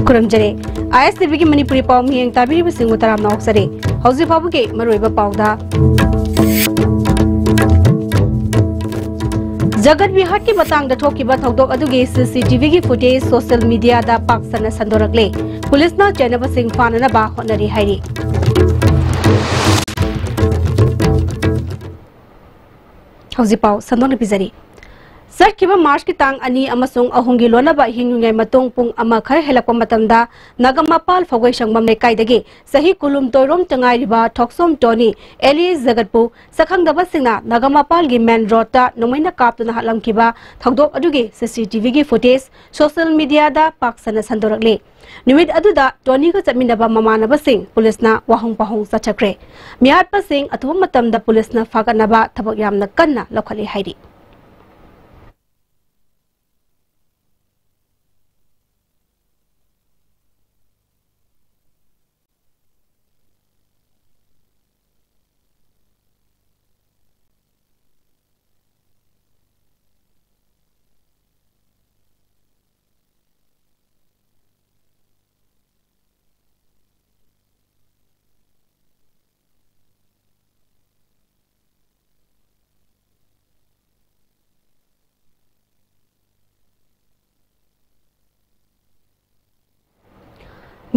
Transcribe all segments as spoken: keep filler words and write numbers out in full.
ꯈꯨꯔꯨꯝꯖꯔꯤ꯫ ꯑꯥꯏ ꯑꯦꯁ T ꯚꯤꯒꯤ ꯃꯅꯤꯄꯨꯔꯤ ꯄꯥꯎ ꯃꯤꯠꯌꯦꯡ ꯇꯥꯕꯤꯔꯤꯕꯁꯤꯡꯕꯨ ꯇꯔꯥꯝꯅ ꯑꯣꯛꯆꯔꯤ꯫ ꯍꯧꯖꯤꯛ ꯐꯥꯎꯕꯒꯤ ꯃꯔꯨꯑꯣꯏꯕ ꯄꯥꯎꯗ, ꯖꯒꯠ ꯕꯤꯍꯥꯠꯀꯤ ꯃꯇꯥꯡꯗ ꯊꯣꯛꯈꯤꯕ ꯊꯧꯗꯣꯛ ꯑꯗꯨꯒꯤ ꯁꯤ ꯁꯤ ꯇꯤ ꯚꯤꯒꯤ ꯐꯨꯇꯦꯖ ꯁꯣꯁꯤꯌꯦꯜ ꯃꯤꯗꯤꯌꯥꯗ ꯄꯥꯛ ꯁꯟꯅ ꯁꯟꯗꯣꯔꯛꯂꯦ꯫ ꯄꯨꯂꯤꯁꯅ ꯆꯦꯟꯅꯕꯁꯤꯡ ꯐꯥꯅꯅꯕ ꯍꯣꯠꯅꯔꯤ ꯍꯥꯏꯔꯤ꯫ ꯍꯧꯖꯤꯛ ꯄꯥꯎ ꯁꯟꯗꯣꯛꯅ ꯄꯤꯖꯔꯤ꯫ ꯆꯠꯈꯤꯕ ꯃꯥꯔꯆꯀꯤ ꯇꯥꯡ ꯑꯅꯤ ꯑꯃꯁꯨꯡ ꯑꯍꯨꯝꯒꯤ ꯂꯣꯟꯅꯕ ꯑꯍꯤꯡ ꯅꯣꯡꯌꯥꯏ ꯃꯇꯨꯡ ꯄꯨꯡ ꯑꯃ ꯈꯔ ꯍꯦꯜꯂꯛꯄ ꯃꯇꯝꯗ ꯅꯥꯒꯥꯃꯄꯥꯜ ꯐꯧꯒꯩ ꯁꯪꯕꯝ ꯂꯩꯀꯥꯏꯗꯒꯤ ꯆꯍꯤ ꯀꯨꯟꯍꯨꯝꯗꯣꯏ ꯔꯣꯝꯇ ꯉꯥꯏꯔꯤꯕ ꯊꯣꯛꯆꯣꯝ ꯇꯣꯅꯤ alias ꯖꯒꯠꯄꯨ ꯁꯛꯈꯪꯗꯕꯁꯤꯡꯅ ꯅꯥꯒꯥꯃꯄꯥꯜꯒꯤ ꯃꯦꯟ ꯔꯣꯗꯇ ꯅꯣꯡꯃꯩꯅ ꯀꯥꯞꯇꯨꯅ ꯍꯥꯠꯂꯝꯈꯤꯕ ꯊꯧꯗꯣꯛ ꯑꯗꯨꯒꯤ ꯁꯤ ꯁꯤ ꯇꯤ ꯚꯤꯒꯤ ꯐꯨꯇꯦꯖ ꯁꯣꯁꯤꯌꯦꯜ ꯃꯤꯗꯤꯌꯥꯗ ꯄꯥꯛ ꯁꯟꯅ ꯁꯟꯗꯣꯔꯛꯂꯤ꯫ ꯅꯨꯃꯤꯠ ꯑꯗꯨꯗ ꯇꯣꯅꯤꯒ ꯆꯠꯃꯤꯟꯅꯕ ꯃꯃꯥꯟꯅꯕꯁꯤꯡ ꯄꯨꯂꯤꯁꯅ ꯋꯥꯍꯪ ꯄꯥꯎꯍꯪ ꯆꯠꯊꯈ꯭ꯔꯦ꯫ ꯃꯤꯍꯥꯠꯄꯁꯤꯡ ꯑꯊꯨꯕ ꯃꯇꯝꯗ ꯄꯨꯂꯤꯁꯅ ꯐꯥꯒꯠꯅꯕ ꯊꯕꯛ ꯌꯥꯝꯅ ꯀꯟꯅ ꯂꯧꯈꯠꯂꯤ ꯍꯥꯏꯔꯤ꯫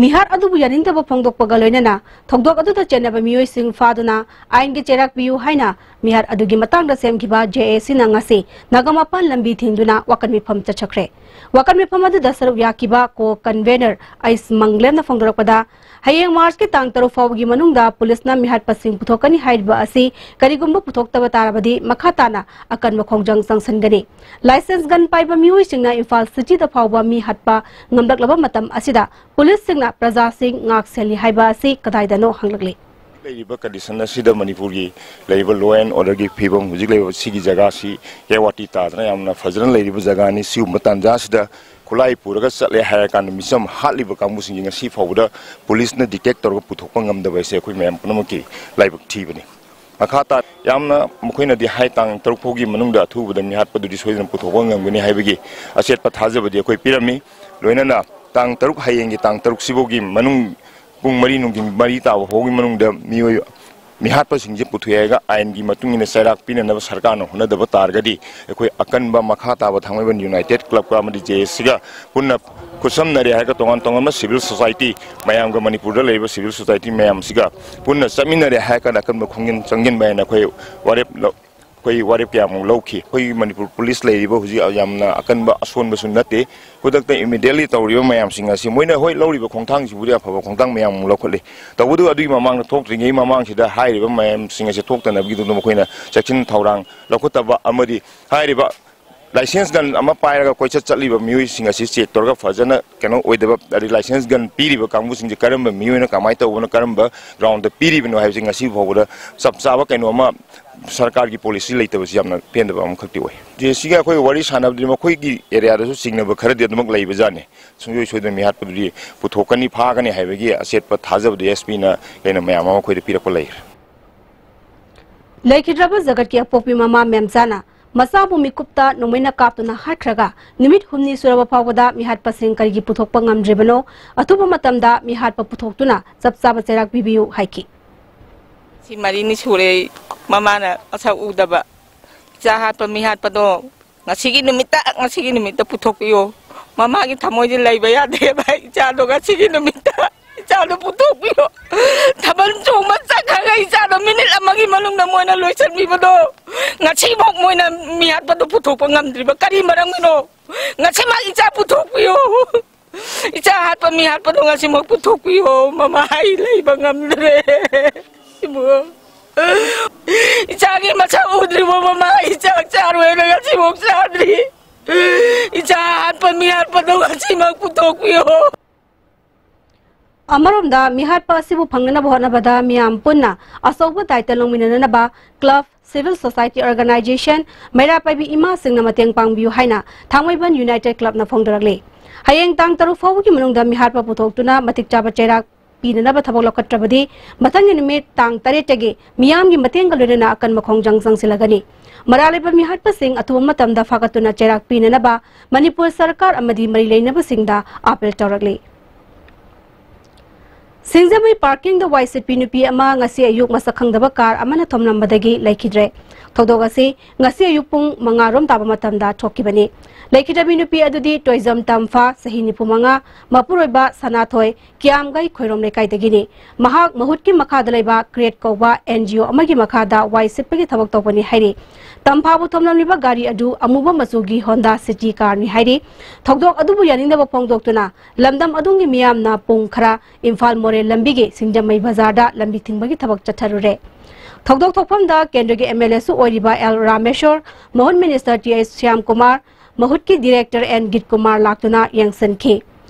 ꯃꯤꯍꯥꯠ ꯑꯗꯨꯕꯨ ꯌꯥꯅꯤꯡꯗꯕ ꯐꯣꯡꯗꯣꯛꯄꯒ ꯂꯣꯏꯅꯅ ꯊꯧꯗꯣꯛ ꯑꯗꯨꯗ ꯆꯦꯟꯅꯕ ꯃꯤꯑꯣꯏꯁꯤꯡ ꯐꯥꯗꯨꯅ ꯑꯥꯏꯟꯒꯤ ꯆꯩꯔꯥꯛ ꯄꯤꯌꯨ ꯍꯥꯏꯅ ꯃꯤꯍꯥꯠ ꯑꯗꯨꯒꯤ ꯃꯇꯥꯡꯗ ꯁꯦꯝꯈꯤꯕ ꯖꯦ ꯑꯦ ꯁꯤꯅ ꯉꯁꯤ ꯅꯥꯒꯥꯃꯄꯥꯜ ꯂꯝꯕꯤ ꯊꯤꯡꯗꯨꯅ ꯋꯥꯀꯠ ꯃꯤꯐꯝ ꯆꯠꯆꯈ꯭ꯔꯦ꯫ ꯋꯥꯀꯠ ꯃꯤꯐꯝ ꯑꯗꯨꯗ ꯁꯔꯨꯛ ꯌꯥꯈꯤꯕ ꯀꯣ ꯀꯟꯚꯦꯅꯔ ꯑꯩꯁ ꯃꯪꯒꯂꯦꯝꯅ ꯐꯣꯡꯗꯣꯔꯛꯄꯗ, ꯍꯌꯦꯡ ꯃꯥꯔꯆꯀꯤ ꯇꯥꯡ ꯇꯔꯨꯛ ꯐꯥꯎꯕꯒꯤ ꯃꯅꯨꯡꯗ ꯄꯨꯂꯤꯁꯅ ꯃꯤꯍꯥꯠꯄꯁꯤꯡ ꯄꯨꯊꯣꯛꯀꯅꯤ ꯍꯥꯏꯔꯤꯕ ꯑꯁꯤ ꯀꯔꯤꯒꯨꯝꯕ ꯄꯨꯊꯣꯛꯇꯕ ꯇꯥꯔꯕꯗꯤ ꯃꯈꯥ ꯇꯥꯅ ꯑꯀꯟꯕ ꯈꯣꯡꯖꯪ ꯆꯪꯁꯤꯟꯒꯅꯤ꯫ ꯂꯥꯏꯁꯦꯟꯁ ꯒꯟ ꯄꯥꯏꯕ ꯃꯤꯑꯣꯏꯁꯤꯡꯅ ꯏꯝꯐꯥꯜ ꯁꯤꯇꯤꯗ ꯐꯥꯎꯕ ꯃꯤ ꯍꯥꯠꯄ ꯉꯝꯂꯛꯂꯕ ꯃꯇꯝ ꯑꯁꯤꯗ ꯄꯨꯂꯤꯁꯁꯤꯡꯅ ꯄ꯭ꯔꯖꯥꯁꯤꯡ ꯉꯥꯛ ꯁꯦꯜꯂꯤ ꯍꯥꯏꯕ ꯑꯁꯤ ꯀꯗꯥꯏꯗꯅꯣ ꯍꯪꯂꯛꯂꯤ꯫ ꯂꯩꯔꯤꯕ ꯀꯟꯗꯤꯁꯟ ꯑꯁꯤꯗ ꯃꯅꯤꯄꯨꯔꯒꯤ ꯂꯩꯔꯤꯕ law and orderꯒꯤ ꯐꯤꯕꯝ, ꯍꯧꯖꯤꯛ ꯂꯩꯔꯤꯕ ꯁꯤꯒꯤ ꯖꯒꯥꯁꯤ ꯀꯦꯋꯥꯇꯤ ꯇꯥꯗꯅ ꯌꯥꯝꯅ ꯐꯖꯅ ꯂꯩꯔꯤꯕ ꯖꯒꯥꯅꯤ꯫ ꯁꯤꯒꯨꯝꯕ ꯇꯥꯟꯖꯥꯁꯤꯗ ꯈꯨꯠꯂꯥꯏ ꯄꯨꯔꯒ ꯆꯠꯂꯦ ꯍꯥꯏꯔ ꯀꯥꯟꯗ ꯃꯤꯆꯝ ꯍꯥꯠꯂꯤꯕ ꯀꯥꯡꯕꯨꯁꯤꯡꯁꯤ ꯉꯁꯤ ꯐꯥꯎꯕꯗ ꯄꯨꯂꯤꯁꯅ detect ꯇꯧꯔꯒ ꯄꯨꯊꯣꯛꯄ ꯉꯝꯗꯕ ꯍꯥꯏꯁꯦ ꯑꯩꯈꯣꯏ ꯃꯌꯥꯝ ꯄꯨꯝꯅꯃꯛꯀꯤ ꯂꯥꯏꯕꯛ ꯊꯤꯕꯅꯤ꯫ ꯃꯈꯥ ꯇꯥ ꯌꯥꯝꯅ ꯃꯈꯣꯏꯅꯗꯤ ꯍꯥꯏ, ꯇꯥꯡ ꯇꯔꯨꯛ ꯐꯥꯎꯒꯤ ꯃꯅꯨꯡꯗ ꯑꯊꯨꯕꯗ ꯃꯤꯍꯥꯠꯄꯗꯨꯗꯤ ꯁꯣꯏꯗꯅ ꯄꯨꯊꯣꯛꯄ ꯉꯝꯒꯅꯤ ꯍꯥꯏꯕꯒꯤ ꯑꯆꯦꯠꯄ ꯊꯥꯖꯕꯗꯤ ꯑꯩꯈꯣꯏ ꯄꯤꯔꯝꯃꯤ꯫ ꯂꯣꯏꯅꯅ ꯇꯥꯡ ꯇꯔꯨꯛ, ꯍꯌꯦꯡꯒꯤ ꯇꯥꯡ ꯇꯔꯨꯛ ꯁꯤꯐꯥꯎꯒꯤ ꯃꯅꯨꯡ, ꯄꯨꯡ ꯃꯔꯤ ꯅꯨꯡꯊꯤꯟ ꯃꯔꯤ ꯇꯥꯕ ꯐꯥꯎꯒꯤ ꯃꯅꯨꯡꯗ ꯃꯤꯑꯣꯏ ꯃꯤꯍꯥꯠꯄꯁꯤꯡꯁꯦ ꯄꯨꯊꯣꯛꯑꯦ ꯍꯥꯏꯔꯒ ꯑꯥꯏꯟꯒꯤ ꯃꯇꯨꯡ ꯏꯟꯅ ꯆꯩꯔꯥꯛ ꯄꯤꯅꯅꯕ ꯁꯔꯀꯥꯔꯅ ꯍꯣꯠꯅꯗꯕ ꯇꯥꯔꯒꯗꯤ, ꯑꯩꯈꯣꯏ ꯑꯀꯟꯕ ꯃꯈꯥ ꯇꯥꯕ ꯊꯥꯡꯃꯩꯕꯟ ꯌꯨꯅꯥꯏꯇꯦꯠ ꯀ꯭ꯂꯕꯀ ꯑꯃꯗꯤ ꯖꯦ ꯑꯦꯁ ꯁꯤꯒ ꯄꯨꯟꯅ ꯈꯨꯠꯁꯝꯅꯔꯦ ꯍꯥꯏꯔꯒ, ꯇꯣꯉꯥꯟ ꯇꯣꯉꯥꯟꯕ ꯁꯤꯚꯤꯜ ꯁꯣꯁꯥꯏꯇꯤ ꯃꯌꯥꯝꯒ, ꯃꯅꯤꯄꯨꯔꯗ ꯂꯩꯔꯤꯕ ꯁꯤꯚꯤꯜ ꯁꯣꯁꯥꯏꯇꯤ ꯃꯌꯥꯝꯁꯤꯒ ꯄꯨꯟꯅ ꯆꯠꯃꯤꯟꯅꯔꯦ ꯍꯥꯏꯔꯒ ꯑꯀꯟꯕ ꯈꯣꯡꯖꯪ ꯆꯪꯁꯤꯟꯕ ꯍꯥꯏꯅ ꯑꯩꯈꯣꯏ ꯋꯥꯔꯦꯞ ꯂꯧ-, ꯑꯩꯈꯣꯏ ꯋꯥꯔꯦꯞ ꯀꯌꯥꯃꯨꯛ ꯂꯧꯈꯤ꯫ ꯑꯩꯈꯣꯏꯒꯤ ꯃꯅꯤꯄꯨꯔ ꯄꯨꯂꯤꯁ ꯂꯩꯔꯤꯕ ꯍꯧꯖꯤꯛ ꯌꯥꯝꯅ ꯑꯀꯟꯕ ꯑꯁꯣꯟꯕꯁꯨ ꯅꯠꯇꯦ꯫ ꯈꯨꯗꯛꯇ immediately ꯇꯧꯔꯤꯕ ꯃꯌꯥꯝꯁꯤꯡ ꯑꯁꯤ, ꯃꯣꯏꯅ ꯍꯣꯏ ꯂꯧꯔꯤꯕ ꯈꯣꯡꯊꯥꯡꯁꯤꯕꯨꯗꯤ ꯑꯐꯕ ꯈꯣꯡꯊꯥꯡ ꯃꯌꯥꯝ ꯑꯃ ꯂꯧꯈꯠꯂꯤ, ꯇꯧꯕꯇꯕꯨ ꯑꯗꯨꯒꯤ ꯃꯃꯥꯡꯗ, ꯊꯣꯛꯇ꯭ꯔꯤꯉꯩ ꯃꯃꯥꯡꯁꯤꯗ ꯍꯥꯏꯔꯤꯕ ꯃꯌꯥꯝꯁꯤꯡ ꯑꯁꯤ ꯊꯣꯛꯇꯅꯕꯒꯤꯗꯃꯛꯇ ꯃꯈꯣꯏꯅ ꯆꯦꯛꯁꯤꯟ ꯊꯧꯔꯥꯡ ꯂꯧꯈꯠꯇꯕ ꯑꯃꯗꯤ ꯍꯥꯏꯔꯤꯕ ꯂꯥꯏꯁꯦꯟꯁ ꯒꯟ ꯑꯃ ꯄꯥꯏꯔꯒ ꯀꯣꯏꯆꯠ ꯆꯠꯂꯤꯕ ꯃꯤꯑꯣꯏꯁꯤꯡ ꯑꯁꯤ ꯆꯦꯛ ꯇꯧꯔꯒ ꯐꯖꯅ ꯀꯩꯅꯣ ꯑꯣꯏꯗꯕ, ꯑꯗꯩ ꯂꯥꯏꯁꯦꯟꯁ ꯒꯟ ꯄꯤꯔꯤꯕ ꯀꯥꯡꯕꯨꯁꯤꯡꯁꯦ ꯀꯔꯝꯕ ꯃꯤꯑꯣꯏꯅ ꯀꯃꯥꯏꯅ ꯇꯧꯕꯅꯣ, ꯀꯔꯝꯕ ꯒ꯭ꯔꯥꯎꯟꯗ ꯄꯤꯔꯤꯕꯅꯣ ꯍꯥꯏꯕꯁꯤ ꯉꯁꯤ ꯐꯥꯎꯕꯗ ꯆꯞ ꯆꯥꯕ ꯀꯩꯅꯣ ꯑꯃ, ꯁꯔꯀꯥꯔꯒꯤ ꯄꯣꯂꯤꯁꯤ ꯂꯩꯇꯕꯁꯤ ꯌꯥꯝꯅ ꯄꯦꯟꯗꯕ ꯑꯃꯈꯛꯇꯤ ꯑꯣꯏ꯫ ꯖꯦ ꯑꯦꯁ ꯁꯤꯒ ꯑꯩꯈꯣꯏ ꯋꯥꯔꯤ ꯁꯥꯟꯅꯕꯗꯗꯤ ꯃꯈꯣꯏꯒꯤ ꯑꯦꯔꯤꯌꯥꯗꯁꯨ ꯆꯤꯡꯅꯕ ꯈꯔꯗꯤ ꯑꯗꯨꯃꯛ ꯂꯩꯕꯖꯥꯠꯅꯤ꯫ ꯁꯨꯡꯁꯣꯏ ꯁꯣꯏꯗꯅ ꯃꯤꯍꯥꯠꯄꯗꯨꯗꯤ ꯄꯨꯊꯣꯛꯀꯅꯤ, ꯐꯥꯒꯅꯤ ꯍꯥꯏꯕꯒꯤ ꯑꯆꯦꯠꯄ ꯊꯥꯖꯕꯗꯤ ꯑꯦꯁ ꯄꯤꯅ ꯍꯦꯟꯅ ꯃꯌꯥꯝ ꯑꯃ ꯑꯩꯈꯣꯏꯗ ꯄꯤꯔꯛꯄ ꯂꯩꯈ꯭ꯔꯦ꯫ ꯂꯩꯈꯤꯗ꯭ꯔꯕ ꯖꯒꯠꯀꯤ ꯑꯄꯣꯛꯄꯤ ꯃꯃꯥ ꯃꯦꯝꯆꯥꯅ ꯃꯆꯥꯕꯨ ꯃꯤꯀꯨꯞꯇ ꯅꯣꯡꯃꯩꯅ ꯀꯥꯞꯇꯨꯅ ꯍꯥꯠꯈ꯭ꯔꯒ ꯅꯨꯃꯤꯠ ꯍꯨꯝꯅꯤ ꯁꯨꯔꯕ ꯐꯥꯎꯕꯗ ꯃꯤꯍꯥꯠꯄꯁꯤꯡ ꯀꯔꯤꯒꯤ ꯄꯨꯊꯣꯛꯄ ꯉꯝꯗ꯭ꯔꯤꯕꯅꯣ? ꯑꯊꯨꯕ ꯃꯇꯝꯗ ꯃꯤꯍꯥꯠꯄ ꯄꯨꯊꯣꯛꯇꯨꯅ ꯆꯞ ꯆꯥꯕ ꯆꯩꯔꯥꯛ ꯄꯤꯕꯤꯌꯨ ꯍꯥꯏꯈꯤ꯫ ꯁꯤ ꯃꯔꯤꯅꯤ ꯁꯨꯔꯦ ꯃꯃꯥꯅ ꯃꯁꯛ ꯎꯗꯕ꯫ ꯏꯆꯥ ꯍꯥꯠꯄ ꯃꯤ ꯍꯥꯠꯄꯗꯣ ꯉꯁꯤꯒꯤ ꯅꯨꯃꯤꯠꯇ, ꯉꯁꯤꯒꯤ ꯅꯨꯃꯤꯠꯇ ꯄꯨꯊꯣꯛꯄꯤꯌꯣ꯫ ꯃꯃꯥꯒꯤ ꯊꯃꯣꯏꯁꯦ ꯂꯩꯕ ꯌꯥꯗꯦꯕ꯫ ꯏꯆꯥꯗꯣ ꯉꯁꯤꯒꯤ ꯅꯨꯃꯤꯠꯇ ꯏꯆꯥꯗꯣ ꯄꯨꯊꯣꯛꯄꯤꯌꯣ꯫ ꯊꯥꯕꯜ ꯆꯣꯡꯕ ꯆꯠꯈ꯭ꯔꯒ ꯏꯆꯥꯗꯣ ꯃꯤꯅꯤꯠ ꯑꯃꯒꯤ ꯃꯅꯨꯡꯗ ꯃꯣꯏꯅ ꯂꯣꯏꯁꯤꯟꯕꯤꯕꯗꯣ, ꯉꯁꯤꯐꯥꯎ ꯃꯣꯏꯅ ꯃꯤ ꯍꯥꯠꯄꯗꯣ ꯄꯨꯊꯣꯛꯄ ꯉꯝꯗ꯭ꯔꯤꯕ ꯀꯔꯤ ꯃꯔꯝꯒꯤꯅꯣ? ꯉꯁꯤꯃꯛ ꯏꯆꯥ ꯄꯨꯊꯣꯛꯄꯤꯌꯣ꯫ ꯏꯆꯥ ꯍꯥꯠꯄ ꯃꯤ ꯍꯥꯠꯄꯗꯣ ꯉꯁꯤꯃꯛ ꯄꯨꯊꯣꯛꯄꯤꯌꯣ꯫ ꯃꯃꯥ, ꯑꯩ ꯂꯩꯕ ꯉꯝꯗ꯭ꯔꯦ꯫ ꯏꯕꯨꯡꯉꯣ, ꯏꯆꯥꯒꯤ ꯃꯁꯛ ꯎꯗ꯭ꯔꯤꯕꯣ ꯃꯃꯥ? ꯏꯆꯥ ꯆꯥꯔꯣꯏꯅ ꯉꯁꯤꯐꯥꯎ ꯆꯥꯗ꯭ꯔꯤ꯫ ꯏꯆꯥ ꯍꯥꯠꯄ ꯃꯤ ꯍꯥꯠꯄꯗꯣ ꯉꯁꯤꯃꯛ ꯄꯨꯊꯣꯛꯄꯤꯌꯣ꯫ ꯑꯃꯔꯣꯝꯗ, ꯃꯤꯍꯥꯠꯄ ꯑꯁꯤꯕꯨ ꯐꯪꯅꯅꯕ ꯍꯣꯠꯅꯕꯗ ꯃꯤꯌꯥꯝ ꯄꯨꯟꯅ ꯑꯆꯧꯕ ꯗꯥꯏꯇ ꯂꯧꯃꯤꯟꯅꯅꯕ club, civil society organization, ꯃꯩꯔꯥ ꯄꯥꯏꯕꯤ ꯏꯃꯥꯁꯤꯡꯅ ꯃꯇꯦꯡ ꯄꯥꯡꯕꯤꯌꯨ ꯍꯥꯏꯅ ꯊꯥꯡꯃꯩꯕꯟ ꯌꯨꯅꯥꯏꯇꯦꯗ ꯀ꯭ꯂꯕꯅ ꯐꯣꯡꯗꯣꯔꯛꯂꯤ꯫ ꯍꯌꯦꯡ ꯇꯥꯡ ꯇꯔꯨꯛ ꯐꯥꯎꯕꯒꯤ ꯃꯅꯨꯡꯗ ꯃꯤꯍꯥꯠꯄ ꯄꯨꯊꯣꯛꯇꯨꯅ ꯃꯇꯤꯛ ꯆꯥꯕ ꯆꯩꯔꯥꯛ ꯄꯤꯅꯅꯕ ꯊꯕꯛ ꯂꯧꯈꯠꯇ꯭ꯔꯕꯗꯤ, ꯃꯊꯪꯒꯤ ꯅꯨꯃꯤꯠ ꯇꯥꯡ ꯇꯔꯦꯠꯇꯒꯤ ꯃꯤꯌꯥꯝꯒꯤ ꯃꯇꯦꯡꯒ ꯂꯣꯏꯅꯅ ꯑꯀꯟꯕ ꯈꯣꯡꯖꯪ ꯆꯪꯁꯤꯜꯂꯒꯅꯤ꯫ ꯃꯔꯥꯜ ꯂꯩꯕ ꯃꯤꯍꯥꯠꯄꯁꯤꯡ ꯑꯊꯨꯕ ꯃꯇꯝꯗ ꯐꯥꯒꯠꯇꯨꯅ ꯆꯩꯔꯥꯛ ꯄꯤꯅꯅꯕ ꯃꯅꯤꯄꯨꯔ ꯁꯔꯀꯥꯔ ꯑꯃꯗꯤ ꯃꯔꯤ ꯂꯩꯅꯕꯁꯤꯡꯗ ꯑꯥꯄꯤꯜ ꯇꯧꯔꯛꯂꯤ꯫ ꯁꯤꯡꯖꯃꯩ ꯄꯥꯔꯀꯤꯡꯗ ꯋꯥꯏ ꯁꯤꯠꯄꯤ ꯅꯨꯄꯤ ꯑꯃ ꯉꯁꯤ ꯑꯌꯨꯛ ꯃꯁꯛ ꯈꯪꯗꯕ ꯀꯥꯔ ꯑꯃꯅ ꯊꯣꯝꯂꯝꯕꯗꯒꯤ ꯂꯩꯈꯤꯗ꯭ꯔꯦ꯫ ꯊꯧꯗꯣꯛ ꯑꯁꯤ ꯉꯁꯤ ꯑꯌꯨꯛ ꯄꯨꯡ ꯃꯉꯥ ꯔꯣꯝ ꯇꯥꯕ ꯃꯇꯝꯗ ꯊꯣꯛꯈꯤꯕꯅꯤ꯫ ꯂꯩꯈꯤꯗ꯭ꯔꯕꯤ ꯅꯨꯄꯤ ꯑꯗꯨꯗꯤ ꯇꯣꯏꯖꯝ ꯇꯝꯐꯥ, ꯆꯍꯤ ꯅꯤꯐꯨ ꯃꯉꯥ, ꯃꯄꯨꯔꯣꯏꯕ ꯁꯅꯥꯊꯣꯏ, ꯀꯤꯌꯥꯝꯒꯩ ꯈꯣꯏꯔꯣꯝ ꯂꯩꯀꯥꯏꯗꯒꯤꯅꯤ꯫ ꯃꯍꯥꯛ ꯃꯍꯨꯠꯀꯤ ꯃꯈꯥꯗ ꯂꯩꯕ ꯀ꯭ꯔꯦꯠ ꯀꯧꯕ ꯑꯦꯟ ꯖꯤ ꯑꯣ ꯑꯃꯒꯤ ꯃꯈꯥꯗ ꯋꯥꯏ ꯁꯤꯠꯄꯒꯤ ꯊꯕꯛ ꯇꯧꯕꯅꯤ ꯍꯥꯏꯔꯤ꯫ ꯇꯝꯐꯥꯕꯨ ꯊꯣꯝꯂꯝꯂꯤꯕ ꯒꯥꯔꯤ ꯑꯗꯨ ꯑꯃꯨꯕ ꯃꯆꯨꯒꯤ ꯍꯣꯟꯗꯥ ꯁꯤꯇꯤ ꯀꯥꯔꯅꯤ ꯍꯥꯏꯔꯤ꯫ ꯊꯧꯗꯣꯛ ꯑꯗꯨꯕꯨ ꯌꯥꯅꯤꯡꯗꯕ ꯐꯣꯡꯗꯣꯛꯇꯨꯅ ꯂꯝꯗꯝ ꯑꯗꯨꯒꯤ ꯃꯤꯌꯥꯝꯅ ꯄꯨꯡ ꯈꯔ ꯏꯝꯐꯥꯜ ꯃꯣꯔꯦ ꯂꯝꯕꯤꯒꯤ ꯁꯤꯡꯖꯃꯩ ꯕꯖꯥꯔꯗ ꯂꯝꯕꯤ ꯊꯤꯡꯕꯒꯤ ꯊꯕꯛ ꯆꯠꯊꯔꯨꯔꯦ꯫ ꯊꯧꯗꯣꯛ ꯊꯣꯛꯐꯝꯗ ꯀꯦꯟꯗ꯭ꯔꯒꯤ ꯑꯦꯝ ꯑꯦꯜ ꯑꯦꯁꯨ ꯑꯣꯏꯔꯤꯕ ꯑꯦꯜ ꯔꯥꯃꯦꯁꯣꯔ, ꯃꯍꯨꯠ minister T H Shyam Kumar, ꯃꯍꯨꯠꯀꯤ ꯗꯤꯔꯦꯛꯇꯔ ꯑꯦꯟ ꯒꯤꯠ ꯀꯨꯃꯥꯔ ꯂꯥꯛꯇꯨꯅ ꯌꯦꯡꯁꯤꯟꯈꯤ꯫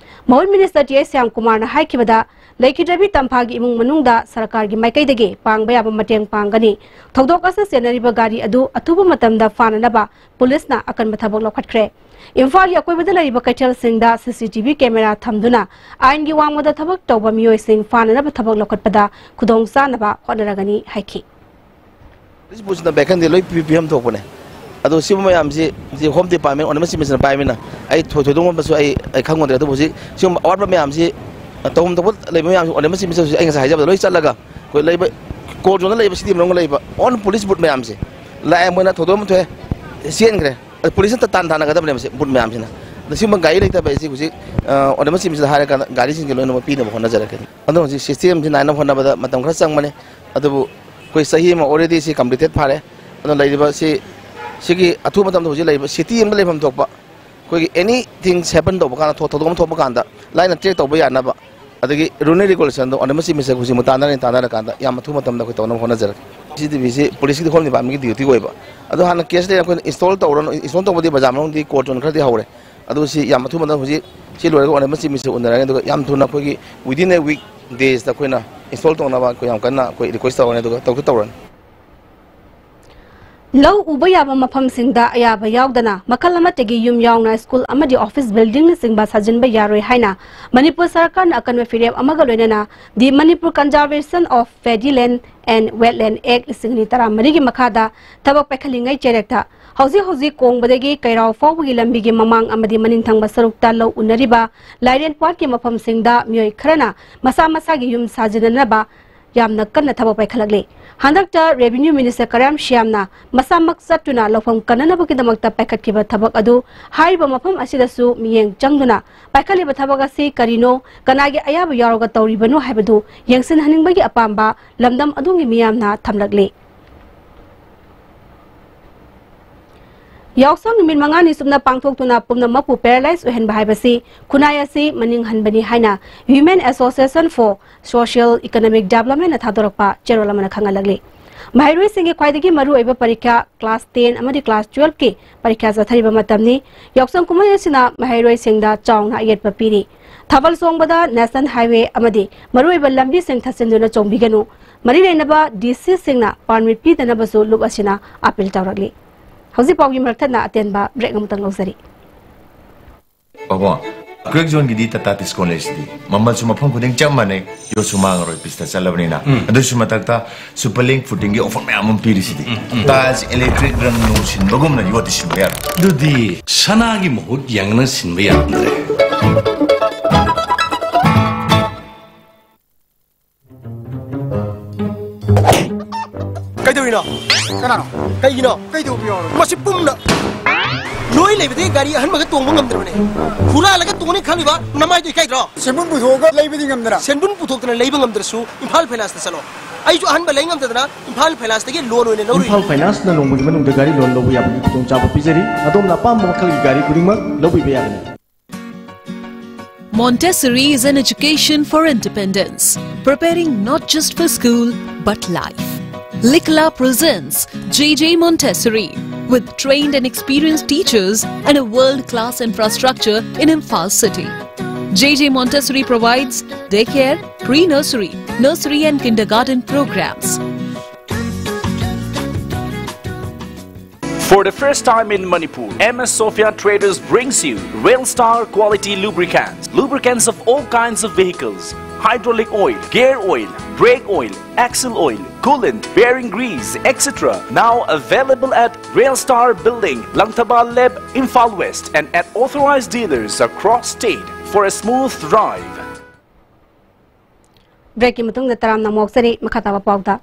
ꯃꯍꯨꯠ ꯃꯤꯅꯤꯁꯇꯔ ꯇꯤ ꯑꯩꯆ ꯁ꯭ꯌꯥꯝ ꯀꯨꯃꯥꯔꯅ ꯍꯥꯏꯈꯤꯕꯗ, ꯂꯩꯈꯤꯗ꯭ꯔꯕꯤ ꯇꯝꯐꯥꯒꯤ ꯏꯃꯨꯡ ꯃꯅꯨꯡꯗ ꯁꯔꯀꯥꯔꯒꯤ ꯃꯥꯏꯀꯩꯗꯒꯤ ꯄꯥꯡꯕ ꯌꯥꯕ ꯃꯇꯦꯡ ꯄꯥꯡꯒꯅꯤ꯫ ꯊꯧꯗꯣꯛ ꯑꯁꯤꯗ ꯆꯦꯟꯅꯔꯤꯕ ꯒꯥꯔꯤ ꯑꯗꯨ ꯑꯊꯨꯕ ꯃꯇꯝꯗ ꯐꯥꯅꯅꯕ ꯄꯨꯂꯤꯁꯅ ꯑꯀꯟꯕ ꯊꯕꯛ ꯂꯧꯈꯠꯈ꯭ꯔꯦ꯫ ꯏꯝꯐꯥꯜꯒꯤ ꯑꯀꯣꯏꯕꯗ ꯂꯩꯔꯤꯕ ꯀꯩꯊꯦꯜꯁꯤꯡꯗ ꯁꯤ ꯁꯤ ꯇꯤ ꯚꯤ ꯀꯦꯃꯦꯔꯥ ꯊꯝꯗꯨꯅ ꯑꯥꯏꯟꯒꯤ ꯋꯥꯡꯃꯗ ꯊꯕꯛ ꯇꯧꯕ ꯃꯤꯑꯣꯏꯁꯤꯡ ꯐꯥꯅꯅꯕ ꯊꯕꯛ ꯂꯧꯈꯠꯄꯗ ꯈꯨꯗꯣꯡ ꯆꯥꯅꯕ ꯍꯣꯠꯅꯔꯒꯅꯤ ꯍꯥꯏꯈꯤ꯫ ꯄꯨꯂꯤꯁ ꯄꯨꯁꯤꯅ ꯚꯦꯀꯦꯟꯁꯤ ꯂꯣꯏ ꯄꯤ-, ꯄꯤꯐꯝ ꯊꯣꯛꯄꯅꯦ꯫ ꯑꯗꯣ ꯁꯤꯒꯨꯝꯕ ꯃꯌꯥꯝꯁꯤ ꯍꯧꯖꯤꯛ ꯍꯣꯝ ꯗꯤꯄꯥꯔꯠꯃꯦꯟ ꯑꯣꯅꯔꯃꯦꯁ ꯆꯤꯐ ꯃꯤꯅꯤꯁꯇꯔꯅ ꯄꯥꯏꯕꯅꯤꯅ ꯑꯩ ꯊꯣꯏ-, ꯊꯣꯏꯗꯣꯛ ꯍꯦꯟꯗꯣꯛꯄꯁꯨ ꯑꯩ, ꯑꯩ ꯈꯪꯉꯨꯗ꯭ꯔꯦ꯫ ꯑꯗꯨꯕꯨ ꯍꯧꯖꯤꯛ ꯁꯤꯒꯨꯝꯕ ꯑꯋꯥꯠꯄ ꯃꯌꯥꯝꯁꯤ ꯇꯧꯐꯝ ꯊꯣꯛꯄ ꯂꯩꯕ ꯃꯌꯥꯝꯁꯤ ꯑꯣꯅꯔꯃꯦꯁ ꯆꯤꯐ ꯃꯤꯅꯤꯁꯇꯔꯁꯨ ꯑꯩ ꯉꯁꯥꯏ ꯍꯥꯏꯖꯕꯗ ꯂꯣꯏ ꯆꯠꯂꯒ ꯑꯩꯈꯣꯏ ꯂꯩꯕ ꯀꯣꯔꯠ ꯖꯣꯟꯗ ꯂꯩꯕ ꯁꯤꯇꯤ ꯃꯅꯨꯡꯗ ꯂꯩꯕ ꯑꯣꯟ ꯄꯨꯂꯤꯁ ꯕꯨꯠ ꯃꯌꯥꯝꯁꯦ ꯂꯥꯛꯑꯦ, ꯃꯣꯏꯅ ꯊꯧꯗꯣꯛ ꯑꯃ ꯊꯣꯛꯑꯦ, ꯆꯦꯟꯈ꯭ꯔꯦ꯫ ꯑꯗ ꯄꯨꯂꯤꯁꯅ ꯇꯥꯟ ꯇꯥꯟꯅꯒꯗꯕꯅꯦ ꯃꯁꯤ ꯕꯨꯠ ꯃꯌꯥꯝꯁꯤꯅ꯫ ꯑꯗ ꯁꯤꯒꯨꯝꯕ ꯒꯥꯔꯤ ꯂꯩꯇꯕ ꯍꯥꯏꯁꯤ ꯍꯧꯖꯤꯛ, ꯑ, ꯑꯣꯅꯔꯃꯦꯁ ꯆꯤꯐ ꯃꯤꯅꯤꯁꯇꯔꯗ ꯍꯥꯏꯔꯀꯥꯟꯗ ꯒꯥꯔꯤꯁꯤꯡꯁꯦ ꯂꯣꯏꯅꯃꯛ ꯄꯤꯅꯕ ꯍꯣꯠꯅꯖꯔꯛꯀꯅꯤ꯫ ꯑꯗꯣ ꯍꯧꯖꯤꯛ ꯁꯤꯁꯇꯦꯝꯁꯤ ꯅꯥꯏꯅꯕ ꯍꯣꯠꯅꯕꯗ ꯃꯇꯝ ꯈꯔ ꯆꯪꯕꯅꯤ꯫ ꯑꯗꯨꯕꯨ ꯑꯩꯈꯣꯏ ꯆꯍꯤ ꯑꯃ already ꯁꯤ ꯀꯝꯄ꯭ꯂꯤꯇꯦꯠ ꯐꯥꯔꯦ꯫ ꯑꯗꯨꯅ ꯂꯩꯔꯤꯕ ꯁꯤ, ꯁꯤꯒꯤ ꯑꯊꯨꯕ ꯃꯇꯝꯗ ꯍꯧꯖꯤꯛ ꯂꯩꯔꯤꯕ ꯁꯤꯇꯤ ꯑꯃꯗ ꯂꯩꯐꯝ ꯊꯣꯛꯄ ꯑꯩꯈꯣꯏꯒꯤ ꯑꯦꯅꯤ ꯊꯤꯡꯁ ꯍꯦꯄꯟ ꯇꯧꯕ ꯀꯥꯟꯗ, ꯊꯣ-, ꯊꯧꯗꯣꯛ ꯑꯃ ꯊꯣꯛꯄ ꯀꯥꯟꯗ ꯂꯥꯏꯅ ꯇ꯭ꯔꯦꯛ ꯇꯧꯕ ꯌꯥꯅꯕ, ꯑꯗꯒꯤ ꯔꯨꯜ ꯑꯦꯟ ꯔꯤꯒꯨꯂꯦꯁꯟꯗꯣ ꯑꯣꯅꯔꯃꯦꯁ ꯆꯤꯐ ꯃꯤꯅꯤꯁꯇꯔ ꯍꯧꯖꯤꯛ ꯃꯨꯛ ꯇꯥꯟꯅꯔꯤ, ꯇꯥꯟꯅꯔꯀꯥꯟꯗ ꯌꯥꯝ ꯑꯊꯨꯕ ꯃꯇꯝꯗ ꯑꯩꯈꯣꯏ ꯇꯧꯅꯕ ꯍꯣꯠꯅꯖꯔꯛꯀꯦ꯫ ꯁꯤ ꯁꯤ ꯇꯤ ꯚꯤꯁꯤ ꯄꯨꯂꯤꯁꯀꯤꯗꯤ ꯍꯣꯝ ꯗꯤꯄꯥꯔꯠꯃꯦꯟꯒꯤ ꯗ꯭ꯌꯨꯇꯤ ꯑꯣꯏꯕ, ꯑꯗꯣ ꯍꯥꯟꯅ ꯀꯦꯁ ꯂꯩꯔꯦ, ꯑꯩꯈꯣꯏꯅ ꯏꯟꯁꯇꯣꯜ ꯇꯧꯔꯅꯨ, ꯏꯟꯁꯇꯣꯜ ꯇꯧꯕꯗꯤ ꯕꯖꯥꯔ ꯃꯅꯨꯡꯗꯤ ꯀꯣꯔꯠ ꯖꯣꯟ ꯈꯔꯗꯤ ꯍꯧꯔꯦ꯫ ꯑꯗꯨ ꯁꯤ ꯌꯥꯝ ꯑꯊꯨꯕ ꯃꯇꯝꯗ ꯍꯧꯖꯤꯛ ꯁꯤ ꯂꯣꯏꯔꯒ ꯑꯣꯅꯔꯃꯦꯁ ꯆꯤꯐ ꯃꯤꯅꯤꯁꯇꯔ ꯎꯅꯔꯅꯤ, ꯑꯗꯨꯒ ꯌꯥꯝ ꯊꯨꯅ ꯑꯩꯈꯣꯏꯒꯤ within a week days ꯇ ꯑꯩꯈꯣꯏꯅ ꯏꯟꯁꯇꯣꯜ ꯇꯧꯅꯕ ꯑꯩꯈꯣꯏ ꯌꯥꯝ ꯀꯟꯅ ꯑꯩꯈꯣꯏ ꯔꯤꯀ꯭ꯋꯦꯁ ꯇꯧꯔꯅꯤ, ꯑꯗꯨꯒ ꯇꯧꯁꯨ ꯇꯧꯔꯅꯤ꯫ ꯂꯧ ꯎꯕ ꯌꯥꯕ ꯃꯐꯝꯁꯤꯡꯗ ꯑꯌꯥꯕ ꯌꯥꯎꯗꯅ ꯃꯈꯜ ꯑꯃꯠꯇꯒꯤ ꯌꯨꯝ ꯌꯥꯎꯅ ꯁ꯭ꯀꯨꯜ ꯑꯃꯗꯤ ꯑꯣꯐꯤꯁ ꯕꯤꯜꯗꯤꯡꯅꯆꯤꯡꯕ ꯁꯥꯖꯤꯟꯕ ꯌꯥꯔꯣꯏ ꯍꯥꯏꯅ ꯃꯅꯤꯄꯨꯔ ꯁꯔꯀꯥꯔꯅ ꯑꯀꯟꯕ ꯐꯤꯔꯦꯞ ꯑꯃꯒ ꯂꯣꯏꯅꯅ The Manipur Conservation of Paddy Land and Wetland Act ꯂꯤꯁꯤꯡ ꯑꯅꯤ ꯇꯔꯥꯃꯔꯤꯒꯤ ꯃꯈꯥꯗ ꯊꯕꯛ ꯄꯥꯏꯈꯠꯂꯤꯉꯩ ꯆꯩꯔꯛꯇ ꯍꯧꯖꯤꯛ ꯍꯧꯖꯤꯛ ꯀꯣꯡꯕꯗꯒꯤ ꯀꯩꯔꯥꯎ ꯐꯥꯎꯕꯒꯤ ꯂꯝꯕꯤꯒꯤ ꯃꯃꯥꯡ ꯑꯃꯗꯤ ꯃꯅꯤꯡ ꯊꯪꯕ ꯁꯔꯨꯛꯇ ꯂꯧ ꯎꯅꯔꯤꯕ ꯂꯥꯏꯔꯦꯟ ꯄꯥꯠꯀꯤ ꯃꯐꯝꯁꯤꯡꯗ ꯃꯤꯑꯣꯏ ꯈꯔꯅ ꯃꯁꯥ ꯃꯁꯥꯒꯤ ꯌꯨꯝ ꯁꯥꯖꯤꯟꯅꯅꯕ ꯌꯥꯝꯅ ꯀꯟꯅ ꯊꯕꯛ ꯄꯥꯏꯈꯠꯂꯛꯂꯤ꯫ ꯍꯟꯗꯛꯇ Revenue Minister ꯀꯔꯥꯝ ꯁ꯭ꯌꯥꯝꯅ ꯃꯁꯥꯃꯛ ꯆꯠꯇꯨꯅ ꯂꯧꯐꯝ ꯀꯟꯅꯅꯕꯒꯤꯗꯃꯛꯇ ꯄꯥꯏꯈꯠꯈꯤꯕ ꯊꯕꯛ ꯑꯗꯨ ꯍꯥꯏꯔꯤꯕ ꯃꯐꯝ ꯑꯁꯤꯗꯁꯨ ꯃꯤꯠꯌꯦꯡ ꯆꯪꯗꯨꯅ ꯄꯥꯏꯈꯠꯂꯤꯕ ꯊꯕꯛ ꯑꯁꯤ ꯀꯔꯤꯅꯣ, ꯀꯅꯥꯒꯤ ꯑꯌꯥꯕ ꯌꯥꯎꯔꯒ ꯇꯧꯔꯤꯕꯅꯣ ꯍꯥꯏꯕꯗꯨ ꯌꯦꯡꯁꯤꯟꯍꯟꯅꯤꯡꯕꯒꯤ ꯑꯄꯥꯝꯕ ꯂꯝꯗꯝ ꯑꯗꯨꯒꯤ ꯃꯤꯌꯥꯝꯅ ꯊꯝꯂꯛꯂꯤ꯫ ꯌꯥꯎꯁꯪ ꯅꯨꯃꯤꯠ ꯃꯉꯥꯅꯤ ꯆꯨꯞꯅ ꯄꯥꯡꯊꯣꯛꯇꯨꯅ ꯄꯨꯝꯅꯃꯛꯄꯨ ꯄꯦꯔꯥꯂꯥꯏꯖ ꯑꯣꯏꯍꯟꯕ ꯍꯥꯏꯕꯁꯤ ꯈꯨꯟꯅꯥꯏ ꯑꯁꯤ ꯃꯅꯤꯡ ꯍꯟꯕꯅꯤ ꯍꯥꯏꯅ Women Association for Social Economic Development ꯅ ꯊꯥꯗꯣꯔꯛꯄ ꯆꯦꯔꯣꯜ ꯑꯃꯅ ꯈꯪꯍꯜꯂꯛꯂꯤ꯫ ꯃꯍꯩꯔꯣꯏꯁꯤꯡꯒꯤ ꯈ꯭ꯋꯥꯏꯗꯒꯤ ꯃꯔꯨꯑꯣꯏꯕ ꯄꯔꯤꯈ꯭ꯌꯥ class ten ꯑꯃꯗꯤ class twelve ꯀꯤ ꯄꯔꯤꯈ꯭ꯌꯥ ꯆꯠꯊꯔꯤꯕ ꯃꯇꯝꯅꯤ꯫ ꯌꯥꯎꯁꯪ ꯀꯨꯝꯍꯩ ꯑꯁꯤꯅ ꯃꯍꯩꯔꯣꯏꯁꯤꯡꯗ ꯆꯥꯎꯅ ꯑꯌꯦꯠꯄ ꯄꯤꯔꯤ꯫ ꯊꯥꯕꯜ ꯆꯣꯡꯕꯗ National Highway ꯑꯃꯗꯤ ꯃꯔꯨꯑꯣꯏꯕ ꯂꯝꯕꯤꯁꯤꯡ ꯊꯠꯆꯤꯟꯗꯨꯅ ꯆꯣꯡꯕꯤꯒꯅꯨ꯫ ꯃꯔꯤ ꯂꯩꯅꯕ D C ꯁꯤꯡꯅ permit ꯄꯤꯗꯅꯕꯁꯨ ꯂꯨꯞ ꯑꯁꯤꯅ appeal ꯇꯧꯔꯛꯂꯤ꯫ ꯍꯧꯖꯤꯛ ꯄꯥꯎꯒꯤ ꯃꯔꯛ ꯊꯠꯅ ꯑꯇꯦꯟꯕ break ꯑꯃꯇꯪ ꯂꯧꯖꯔꯤ꯫ ꯄꯥꯕꯨꯡ, crack zone ꯒꯤꯗꯤ Tata Tiscon ꯂꯩꯁꯤꯗꯤ꯫ ꯃꯃꯜꯁꯨ ꯃꯐꯝ ꯈꯨꯗꯤꯡ ꯆꯞ ꯃꯥꯟꯅꯩ, ꯌꯣꯠꯁꯨ ꯃꯥꯡꯉꯔꯣꯏ, ꯄꯤꯁꯇ ꯆꯠꯂꯕꯅꯤꯅ꯫ ꯎꯝ꯫ ꯑꯗꯨꯁꯨ ꯃꯊꯛꯇ super link footing ꯒꯤ offer ꯃꯌꯥꯝ ꯑꯃ ꯄꯤꯔꯤꯁꯤꯗꯤ꯫ ꯎꯝ, ꯎꯝ, ꯎꯝ꯫ Tiles, electric, ꯔꯪ ꯅꯨꯡ ꯁꯤꯟꯕꯒꯨꯝꯅ ꯌꯣꯠꯇꯤ ꯁꯤꯟꯕ ꯌꯥꯔꯣꯏ꯫ ꯑꯗꯨꯗꯤ ꯁꯅꯥꯒꯤ ꯃꯍꯨꯠ ꯌꯥꯡꯅ ꯁꯤꯟꯕ ꯌꯥꯔꯝꯗ꯭ꯔꯦ꯫ ꯀꯩꯗꯧꯔꯤꯅꯣ? ꯀꯅꯥꯅꯣ? ꯀꯩꯒꯤꯅꯣ? ꯀꯩꯗꯧꯕ ꯌꯥꯎꯔꯒꯦ? ꯃꯁꯤ ꯄꯨꯝꯅ ꯅꯣꯏ ꯂꯩꯕꯗꯒꯤ ꯒꯥꯔꯤ ꯑꯍꯟꯕꯒ ꯇꯣꯡꯕ ꯉꯝꯗ꯭ꯔꯕꯅꯦ꯫ ꯍꯨꯔꯥꯜꯂꯒ ꯇꯣꯡꯅꯤ ꯈꯜꯂꯤꯕ ꯅꯃꯥꯏꯗꯣ ꯏꯀꯥꯏꯗ꯭ꯔꯣ? ꯁꯦꯟꯕꯨꯟ ꯄꯨꯊꯣꯛꯑꯒ ꯂꯩꯕꯗꯤ ꯉꯝꯗꯅ꯫ ꯁꯦꯟꯕꯨꯟ ꯄꯨꯊꯣꯛꯇꯅ ꯂꯩꯕ ꯉꯝꯗ꯭ꯔꯁꯨ ꯏꯝꯐꯥꯜ ꯐꯥꯏꯅꯥꯟꯁꯇ ꯆꯠꯂꯣ꯫ ꯑꯩꯁꯨ ꯑꯍꯟꯕ ꯂꯩ ꯉꯝꯗꯗꯅ ꯏꯝꯐꯥꯜ ꯐꯥꯏꯅꯥꯟꯁꯇꯒꯤ ꯂꯣꯟ ꯑꯣꯏꯅ ꯂꯧꯔꯨꯏ꯫ ꯏꯝꯐꯥꯜ ꯐꯥꯏꯅꯥꯟꯁꯅ ꯅꯣꯡꯃꯒꯤ ꯃꯅꯨꯡꯗ ꯒꯥꯔꯤ ꯂꯣꯟ ꯂꯧꯕ ꯌꯥꯕꯒꯤ ꯈꯨꯗꯣꯡꯆꯥꯕ ꯄꯤꯖꯔꯤ꯫ ꯑꯗꯣꯝꯅ ꯑꯄꯥꯝꯕ ꯃꯈꯜꯒꯤ ꯒꯥꯔꯤ ꯈꯨꯗꯤꯡꯃꯛ ꯂꯧꯕꯤꯕ ꯌꯥꯒꯅꯤ꯫ Montessori is an education for independence, preparing not just for school, but life. Likla presents J J Montessori, with trained and experienced teachers and a world-class infrastructure in Imphal City. J J Montessori provides daycare, pre-nursery, nursery and kindergarten programs. For the first time in Manipur, M S Sophia Traders brings you Rail Star quality lubricants. Lubricants of all kinds of vehicles, hydraulic oil, gear oil, brake oil, axle oil, coolant, bearing grease, et cetera. Now available at Rail Star Building, Langthabal Lab, Imphal West, and at authorized dealers across state for a smooth ride. ꯕ꯭ꯔꯦꯛꯀꯤ ꯃꯇꯨꯡꯗ ꯇꯔꯥꯝꯅ ꯑꯃꯨꯛ ꯆꯠꯂꯤ꯫ ꯃꯈꯥ ꯇꯥꯕ ꯄꯥꯎꯗ,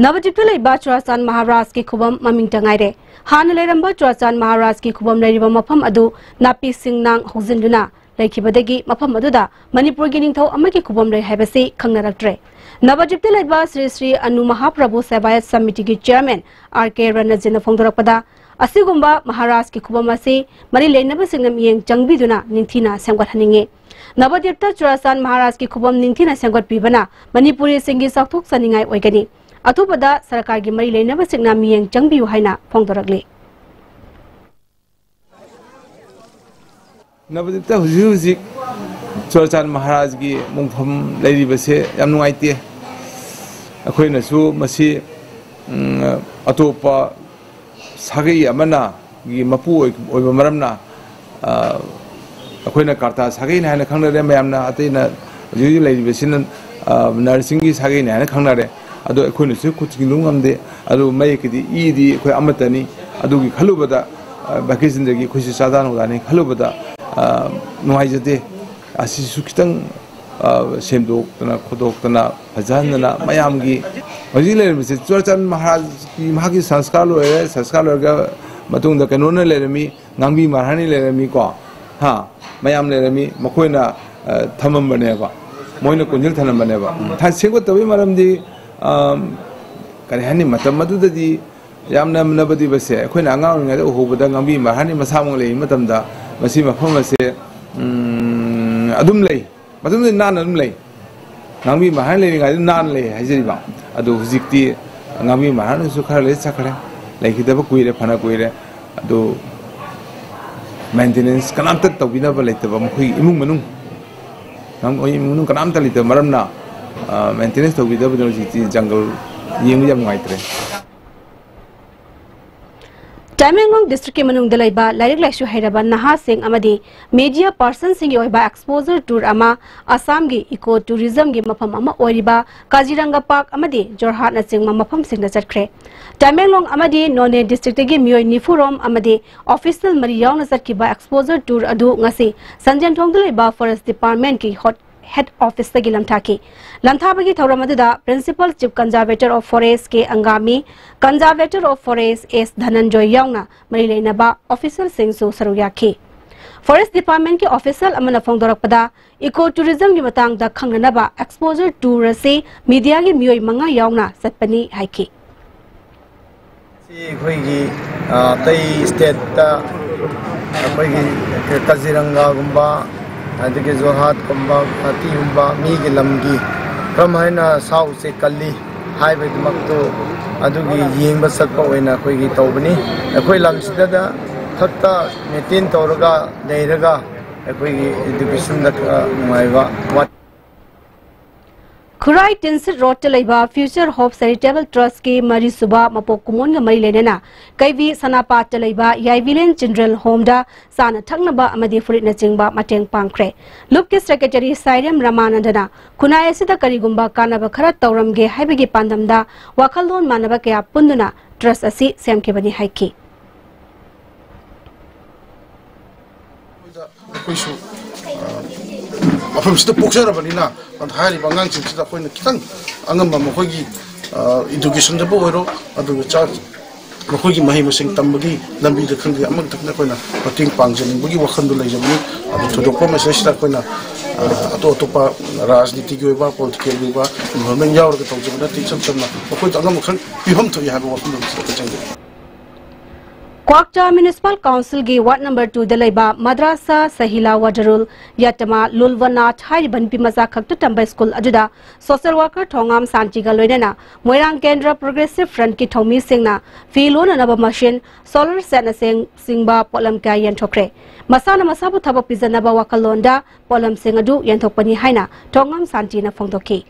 ꯅꯕꯗꯤꯞꯇ ꯂꯩꯕ ꯆꯨꯔꯥꯆꯥꯟ ꯃꯍꯥꯔꯥꯖꯀꯤ ꯈꯨꯕꯝ ꯃꯃꯤꯡꯇ ꯉꯥꯏꯔꯦ꯫ ꯍꯥꯟꯅ ꯂꯩꯔꯝꯕ ꯆꯨꯔꯥꯆꯥꯟ ꯃꯍꯥꯔꯥꯖꯀꯤ ꯈꯨꯕꯝ ꯂꯩꯔꯤꯕ ꯃꯐꯝ ꯑꯗꯨ ꯅꯥꯄꯤ ꯁꯤꯡꯅꯥꯡ ꯍꯧꯖꯤꯟꯗꯨꯅ ꯂꯩꯈꯤꯕꯗꯒꯤ ꯃꯐꯝ ꯑꯗꯨꯗ ꯃꯅꯤꯄꯨꯔꯒꯤ ꯅꯤꯡꯊꯧ ꯑꯃꯒꯤ ꯈꯨꯕꯝ ꯂꯩ ꯍꯥꯏꯕꯁꯤ ꯈꯪꯅꯔꯛꯇ꯭ꯔꯦ꯫ ꯅꯕꯗꯤꯞꯇ ꯂꯩꯕ ꯁ꯭ꯔꯤ ꯁ꯭ꯔꯤ ꯑꯅꯨ ꯃꯍꯥꯄ꯭ꯔꯚꯨ ꯁꯦꯕꯥꯌꯠ ꯁꯃꯤꯇꯤꯒꯤ ꯆꯤꯌꯔꯃꯦꯟ ꯑꯥꯔ ꯀꯦ ꯔꯅꯖꯤꯠꯅ ꯐꯣꯡꯗꯣꯔꯛꯄꯗ, ꯑꯁꯤꯒꯨꯝꯕ ꯃꯍꯥꯔꯥꯖꯀꯤ ꯈꯨꯕꯝ ꯑꯁꯤ ꯃꯔꯤ ꯂꯩꯅꯕꯁꯤꯡꯅ ꯃꯤꯠꯌꯦꯡ ꯆꯪꯕꯤꯗꯨꯅ ꯅꯤꯡꯊꯤꯅ ꯁꯦꯝꯒꯠꯍꯟꯅꯤꯡꯏ꯫ ꯅꯕꯗꯤꯞꯇ ꯆꯨꯔꯥꯆꯥꯟ ꯃꯍꯥꯔꯥꯖꯀꯤ ꯈꯨꯕꯝ ꯅꯤꯡꯊꯤꯅ ꯁꯦꯝꯒꯠꯄꯤꯕꯅ ꯃꯅꯤꯄꯨꯔꯤꯁꯤꯡꯒꯤ ꯆꯥꯎꯊꯣꯛꯆꯅꯤꯡꯉꯥꯏ ꯑꯣꯏꯒꯅꯤ꯫ ꯑꯊꯨꯕꯗ ꯁꯔꯀꯥꯔꯒꯤ ꯃꯔꯤ ꯂꯩꯅꯕꯁꯤꯡꯅ ꯃꯤꯠꯌꯦꯡ ꯆꯪꯕꯤꯌꯨ ꯍꯥꯏꯅ ꯐꯣꯡꯗꯣꯔꯛꯂꯤ꯫ ꯅꯕꯗꯤꯞꯇ ꯍꯧꯖꯤꯛ ꯍꯧꯖꯤꯛ ꯆꯨꯔꯥꯆꯥꯟ ꯃꯍꯥꯔꯥꯖꯒꯤ ꯃꯣꯡꯐꯝ ꯂꯩꯔꯤꯕꯁꯦ ꯌꯥꯝ ꯅꯨꯡꯉꯥꯏꯇꯦ꯫ ꯑꯩꯈꯣꯏꯅꯁꯨ ꯃꯁꯤ, ꯎꯝ, ꯑꯇꯣꯞꯄ ꯁꯥꯒꯩ ꯑꯃꯅ ꯒꯤ ꯃꯄꯨ ꯑꯣꯏ-, ꯑꯣꯏꯕ ꯃꯔꯝꯅ, ꯑ, ꯑꯩꯈꯣꯏꯅ ꯀꯥꯔꯇꯥ ꯁꯥꯒꯩꯅꯤ ꯍꯥꯏꯅ ꯈꯪꯅꯔꯦ, ꯃꯌꯥꯝꯅ, ꯑꯇꯩꯅ ꯍꯧꯖꯤꯛ ꯍꯧꯖꯤꯛ ꯂꯩꯔꯤꯕꯁꯤꯅ, ꯑ, ꯅꯔꯁꯤꯡꯒꯤ ꯁꯥꯒꯩꯅꯤ ꯍꯥꯏꯅ ꯈꯪꯅꯔꯦ꯫ ꯑꯗꯣ ꯑꯩꯈꯣꯏꯅꯁꯨ ꯈꯨꯠ ꯊꯤꯡꯖꯤꯟꯕ ꯉꯝꯗꯦ꯫ ꯑꯗꯨ ꯃꯌꯦꯛꯀꯤꯗꯤ ꯏꯗꯤ ꯑꯩꯈꯣꯏ ꯑꯃꯠꯇꯅꯤ꯫ ꯑꯗꯨꯒꯤ ꯈꯜꯂꯨꯕꯗ, ꯑ, ꯚꯥꯒ꯭ꯌꯆꯟꯗ꯭ꯔꯒꯤ ꯑꯩꯈꯣꯏꯁꯨ ꯆꯥꯗꯥ ꯅꯧꯗꯥꯅꯤ ꯈꯜꯂꯨꯕꯗ, ꯑ, ꯅꯨꯡꯉꯥꯏꯖꯗꯦ꯫ ꯑꯁꯤꯁꯨ ꯈꯤꯇꯪ, ꯑ, ꯁꯦꯝꯗꯣꯛꯇꯅ ꯈꯣꯠꯇꯣꯛꯇꯅ ꯐꯖꯍꯟꯗꯅ ꯃꯌꯥꯝꯒꯤ ꯍꯧꯖꯤꯛ ꯂꯩꯔꯝꯃꯤꯁꯦ ꯆꯨꯔꯥꯆꯥꯟ ꯃꯍꯥꯔꯥꯖꯀꯤ ꯃꯍꯥꯛꯀꯤ ꯁꯪꯁꯀꯥꯔ ꯂꯣꯏꯔꯦ꯫ ꯁꯪꯁꯀꯥꯔ ꯂꯣꯏꯔꯒ ꯃꯇꯨꯡꯗ ꯀꯩꯅꯣꯅ ꯂꯩꯔꯝꯃꯤ, ꯉꯥꯡꯕꯤ ꯃꯍꯥꯔꯥꯅꯤ ꯂꯩꯔꯝꯃꯤꯀꯣ, ꯍꯥ, ꯃꯌꯥꯝ ꯂꯩꯔꯝꯃꯤ꯫ ꯃꯈꯣꯏꯅ, ꯑ, ꯊꯝꯃꯝꯕꯅꯦꯕ, ꯃꯣꯏꯅ ꯀꯣꯟꯖꯤꯜ ꯊꯝꯂꯝꯕꯅꯦꯕ꯫ ꯊꯥ ꯁꯦꯝꯒꯠꯇꯕꯩ ꯃꯔꯝꯗꯤ, ꯑꯝ, ꯀꯔꯤ ꯍꯥꯏꯅꯤ, ꯃꯇꯝ ꯑꯗꯨꯗꯗꯤ ꯌꯥꯝꯅ ꯅꯕꯗꯤꯕꯁꯦ ꯑꯩꯈꯣꯏꯅ ꯑꯉꯥꯡ ꯑꯣꯏꯔꯤꯉꯩꯗ ꯎꯍꯧꯕꯗ ꯉꯥꯡꯕꯤ ꯃꯍꯥꯔꯥꯅꯤ ꯃꯁꯥꯃꯛ ꯂꯩꯔꯤ ꯃꯇꯝꯗ ꯃꯁꯤ ꯃꯐꯝ ꯑꯁꯦ, ꯎꯝ, ꯑꯗꯨꯝ ꯂꯩ꯫ ꯃꯇꯝꯗꯨꯗ ꯅꯥꯟꯅ ꯑꯗꯨꯝ ꯂꯩ꯫ ꯉꯥꯡꯕꯤ ꯃꯍꯥꯔꯥꯅꯤ ꯂꯩꯔꯤꯉꯩꯗ ꯅꯥꯟꯅ ꯂꯩ ꯍꯥꯏꯖꯔꯤꯕ꯫ ꯑꯗꯨ ꯍꯧꯖꯤꯛꯇꯤ ꯉꯥꯡꯕꯤ ꯃꯍꯥꯔꯥꯅꯤꯁꯨ ꯈꯔ ꯂꯩ ꯆꯠꯈ꯭ꯔꯦ꯫ ꯂꯩꯈꯤꯗꯕ ꯀꯨꯏꯔꯦ, ꯐꯅ ꯀꯨꯏꯔꯦ꯫ ꯑꯗꯨ maintenance ꯀꯅꯥꯝꯇ ꯇꯧꯕꯤꯅꯕ ꯂꯩꯇꯕ ꯃꯈꯣꯏꯒꯤ ꯏꯃꯨꯡ ꯃꯅꯨꯡ, ꯃꯈꯣꯏ ꯏꯃꯨꯡ ꯃꯅꯨꯡ ꯀꯅꯥꯝꯇ ꯂꯩꯇꯕ ꯃꯔꯝꯅ, ꯑ, maintenance ꯇꯧꯕꯤꯗꯕꯗꯨꯅ ꯍꯧꯖꯤꯛꯇꯤ ꯖꯪꯒꯜ ꯌꯦꯡꯕ ꯌꯥꯝ ꯅꯨꯡꯉꯥꯏꯇ꯭ꯔꯦ꯫ ꯇꯃꯦꯡꯂꯣꯡ ꯗꯤꯁꯇ꯭ꯔꯤꯛꯀꯤ ꯃꯅꯨꯡꯗ ꯂꯩꯕ ꯂꯥꯏꯔꯤꯛ ꯂꯥꯏꯁꯨ ꯍꯩꯔꯕ ꯅꯍꯥꯁꯤꯡ ꯑꯃꯗꯤ ꯃꯤꯗꯤꯌꯥ ꯄꯥꯔꯁꯟꯁꯤꯡꯒꯤ ꯑꯣꯏꯕ ꯑꯦꯛꯁꯄꯣꯖꯔ ꯇꯨꯔ ꯑꯃ ꯑꯁꯥꯝꯒꯤ ꯏꯀꯣ ꯇꯨꯔꯤꯖꯝꯒꯤ ꯃꯐꯝ ꯑꯃ ꯑꯣꯏꯔꯤꯕ ꯀꯥꯖꯤꯔꯪꯒ ꯄꯥꯔꯛ ꯑꯃꯗꯤ ꯖꯣꯔꯍꯥꯠꯅꯆꯤꯡꯕ ꯃꯐꯝꯁꯤꯡꯗ ꯆꯠꯈ꯭ꯔꯦ꯫ ꯇꯃꯦꯡꯂꯣꯡ ꯑꯃꯗꯤ ꯅꯣꯅꯦ ꯗꯤꯁꯇ꯭ꯔꯤꯛꯇꯒꯤ ꯃꯤꯑꯣꯏ ꯅꯤꯐꯨ ꯔꯣꯝ ꯑꯃꯗꯤ ꯑꯣꯐꯤꯁꯤꯌꯦꯜ ꯃꯔꯤ ꯌꯥꯎꯅ ꯆꯠꯈꯤꯕ ꯑꯦꯛꯁꯄꯣꯖꯔ ꯇꯨꯔ ꯑꯗꯨ ꯉꯁꯤ ꯁꯟꯖꯦꯟꯊꯣꯡꯗ ꯂꯩꯕ ꯐꯣꯔꯦꯁ ꯗꯤꯄꯥꯔꯠꯃꯦꯟꯠꯀꯤ ꯍꯣꯠ ꯍꯦꯗ ꯑꯣꯐꯤꯁꯇꯒꯤ ꯂꯝꯊꯥꯈꯤ꯫ ꯂꯝꯊꯥꯕꯒꯤ ꯊꯧꯔꯝ ꯑꯗꯨꯗ principal chief conservator of forest K Angami, conservator of forest S Dhananjoy ꯌꯥꯎꯅ ꯃꯔꯤ ꯂꯩꯅꯕ ꯑꯣꯐꯤꯁꯤꯌꯦꯜꯁꯤꯡꯁꯨ ꯁꯔꯨꯛ ꯌꯥꯈꯤ꯫ ꯐꯣꯔꯦꯁ ꯗꯤꯄꯥꯔꯠꯃꯦꯟꯠꯀꯤ ꯑꯣꯐꯤꯁꯤꯌꯦꯜ ꯑꯃꯅ ꯐꯣꯡꯗꯣꯔꯛꯄꯗ, ꯏꯀꯣ ꯇꯨꯔꯤꯖꯝꯒꯤ ꯃꯇꯥꯡꯗ ꯈꯪꯅꯅꯕ ꯑꯦꯛꯁꯄꯣꯖꯔ ꯇꯨꯔ ꯑꯁꯤ ꯃꯤꯗꯤꯌꯥꯒꯤ ꯃꯤꯑꯣꯏ ꯃꯉꯥ ꯌꯥꯎꯅ ꯆꯠꯄꯅꯤ ꯍꯥꯏꯈꯤ꯫ ꯁꯤ ꯑꯩꯈꯣꯏꯒꯤ, ꯑ, ꯑꯇꯩ ꯁ꯭ꯇꯦꯠꯇ ꯑꯩꯈꯣꯏꯒꯤ ꯀꯖꯤꯔꯪꯒꯥꯒꯨꯝꯕ, ꯑꯗꯒꯤ ꯖꯣꯔꯍꯥꯠꯀꯨꯝꯕ, ꯒꯨꯍꯥꯇꯤꯒꯨꯝꯕ ꯃꯤꯒꯤ ꯂꯝꯒꯤ ꯀꯔꯝ ꯍꯥꯏꯅ ꯁꯥ ꯎꯆꯦꯛ ꯀꯜꯂꯤ ꯍꯥꯏꯕꯒꯤꯗꯃꯛꯇꯨ ꯑꯗꯨꯒꯤ ꯌꯦꯡꯕ ꯆꯠꯄ ꯑꯣꯏꯅ ꯑꯩꯈꯣꯏꯒꯤ ꯇꯧꯕꯅꯤ꯫ ꯑꯩꯈꯣꯏ ꯂꯝꯁꯤꯗ ꯈꯛꯇ ꯃꯦꯟꯇꯦꯟ ꯇꯧꯔꯒ ꯂꯩꯔꯒ ꯑꯩꯈꯣꯏꯒꯤ ꯏꯗꯨꯀꯦꯁꯟꯗ ꯈꯔ ꯅꯨꯡꯉꯥꯏꯕ ꯋꯥꯠ- ꯈꯨꯔꯥꯏ ꯇꯤꯟꯁꯤꯠ ꯔꯣꯗꯇ ꯂꯩꯕ ꯐ꯭ꯌꯨꯆꯔ ꯍꯣꯞ ꯆꯦꯔꯤꯇꯦꯕꯜ ꯇ꯭ꯔꯁꯀꯤ ꯃꯔꯤꯁꯨꯕ ꯃꯄꯣꯛ ꯀꯨꯝꯑꯣꯟꯒ ꯃꯔꯤ ꯂꯩꯅꯅ ꯀꯩꯕꯤ ꯁꯅꯥꯄꯥꯠꯇ ꯂꯩꯕ ꯌꯥꯏꯕꯤꯂꯦꯟ ꯆꯤꯜꯗ꯭ꯔꯦꯟ ꯍꯣꯝꯗ ꯆꯥꯅ ꯊꯛꯅꯕ ꯑꯃꯗꯤ ꯐꯨꯔꯤꯠꯅꯆꯤꯡꯕ ꯃꯇꯦꯡ ꯄꯥꯡꯈ꯭ꯔꯦ꯫ ꯂꯨꯞꯀꯤ ꯁꯦꯀ꯭ꯔꯦꯇꯔꯤ ꯁꯥꯏꯔꯦꯝ ꯔꯃꯥꯅꯟꯗꯅ ꯈꯨꯟꯅꯥꯏ ꯑꯁꯤꯗ ꯀꯔꯤꯒꯨꯝꯕ ꯀꯥꯟꯅꯕ ꯈꯔ ꯇꯧꯔꯝꯒꯦ ꯍꯥꯏꯕꯒꯤ ꯄꯥꯟꯗꯝꯗ ꯋꯥꯈꯜꯂꯣꯟ ꯃꯥꯟꯅꯕ ꯀꯌꯥ ꯄꯨꯟꯗꯨꯅ ꯇ꯭ꯔꯁ ꯑꯁꯤ ꯁꯦꯝꯈꯤꯕꯅꯤ ꯍꯥꯏꯈꯤ꯫ ꯑꯩꯈꯣꯏꯁꯨ, ꯑ, ꯃꯐꯝꯁꯤꯗ ꯄꯣꯛꯆꯔꯕꯅꯤꯅ, ꯑꯗ ꯍꯥꯏꯔꯤꯕ ꯑꯉꯥꯡꯁꯤꯡꯁꯤꯗ ꯑꯩꯈꯣꯏꯅ ꯈꯤꯇꯪ ꯑꯉꯝꯕ ꯃꯈꯣꯏꯒꯤ, ꯑ, ꯏꯗꯨꯀꯦꯁꯟꯗꯕꯨ ꯑꯣꯏꯔꯣ, ꯑꯗꯨꯒ ꯆꯥꯛ, ꯃꯈꯣꯏꯒꯤ ꯃꯍꯩ ꯃꯁꯤꯡ ꯇꯝꯕꯒꯤ ꯂꯝꯕꯤꯗ ꯈꯪꯗꯦ, ꯑꯃꯈꯛꯇꯪ ꯑꯩꯈꯣꯏꯅ ꯃꯇꯦꯡ ꯄꯥꯡꯖꯅꯤꯡꯕꯒꯤ ꯋꯥꯈꯜꯗꯨ ꯂꯩꯖꯕꯅꯤ꯫ ꯑꯗꯨ ꯊꯣꯏꯗꯣꯛꯄ ꯃꯁꯤꯗꯩꯁꯤꯗ ꯑꯩꯈꯣꯏꯅ, ꯑ, ꯑꯇꯣꯞ ꯑꯇꯣꯞꯄ ꯔꯥꯖꯅꯤꯇꯤꯒꯤ ꯑꯣꯏꯕ, ꯄꯣꯂꯤꯇꯤꯀꯦꯜꯒꯤ ꯑꯣꯏꯕ involvement ꯌꯥꯎꯔꯒ ꯇꯧꯖꯕ ꯅꯠꯇꯦ꯫ ꯏꯆꯝ ꯆꯝꯅ ꯃꯈꯣꯏꯗ ꯑꯉꯝꯕ ꯈꯔ ꯄꯤꯐꯝ ꯊꯣꯛꯏ ꯍꯥꯏꯕ ꯋꯥꯈꯜꯂꯣꯟ ꯑꯁꯤꯗ ꯆꯪꯖꯩ꯫ ꯀ꯭ꯋꯥꯛꯇꯥ ꯃ꯭ꯌꯨꯅꯤꯁꯤꯄꯥꯜ ꯀꯥꯎꯟꯁꯤꯜꯒꯤ ꯋꯥꯔꯗ ꯅꯝꯕꯔ ꯇꯨꯗ ꯂꯩꯕ ꯃꯗ꯭ꯔꯥꯁꯥ ꯁꯍꯤꯂꯥ ꯋꯥꯗꯔꯨꯜ ꯌꯥꯇꯃꯥ ꯂꯨꯜꯋꯅꯥꯊ ꯍꯥꯏꯔꯤꯕ ꯅꯨꯄꯤ ꯃꯆꯥ ꯈꯛꯇ ꯇꯝꯕ ꯁ꯭ꯀꯨꯜ ꯑꯗꯨꯗ ꯁꯣꯁꯤꯌꯦꯜ ꯋꯥꯔꯀꯔ ꯊꯣꯉꯥꯝ ꯁꯥꯟꯇꯤꯒ ꯂꯣꯏꯅꯅ ꯃꯣꯏꯔꯥꯡ ꯀꯦꯟꯗ꯭ꯔ ꯄ꯭ꯔꯣꯒ꯭ꯔꯦꯁꯤꯚ ꯐ꯭ꯔꯟꯠꯀꯤ ꯊꯧꯃꯤꯁꯤꯡꯅ ꯐꯤ ꯂꯣꯟꯅꯅꯕ ꯃꯁꯤꯟ, ꯁꯣꯂꯔ ꯁꯦꯠꯅꯆꯤꯡꯕ ꯄꯣꯠꯂꯝ ꯀꯌꯥ ꯌꯦꯟꯊꯣꯛꯈ꯭ꯔꯦ꯫ ꯃꯁꯥꯅ ꯃꯁꯥꯕꯨ ꯊꯕꯛ ꯄꯤꯖꯅꯕ ꯋꯥꯈꯜꯂꯣꯟꯗ ꯄꯣꯠꯂꯝꯁꯤꯡ ꯑꯗꯨ ꯌꯦꯟꯊꯣꯛꯄꯅꯤ ꯍꯥꯏꯅ ꯊꯣꯉꯥꯝ ꯁꯥꯟꯇꯤꯅ ꯐꯣꯡꯗꯣꯛꯈꯤ꯫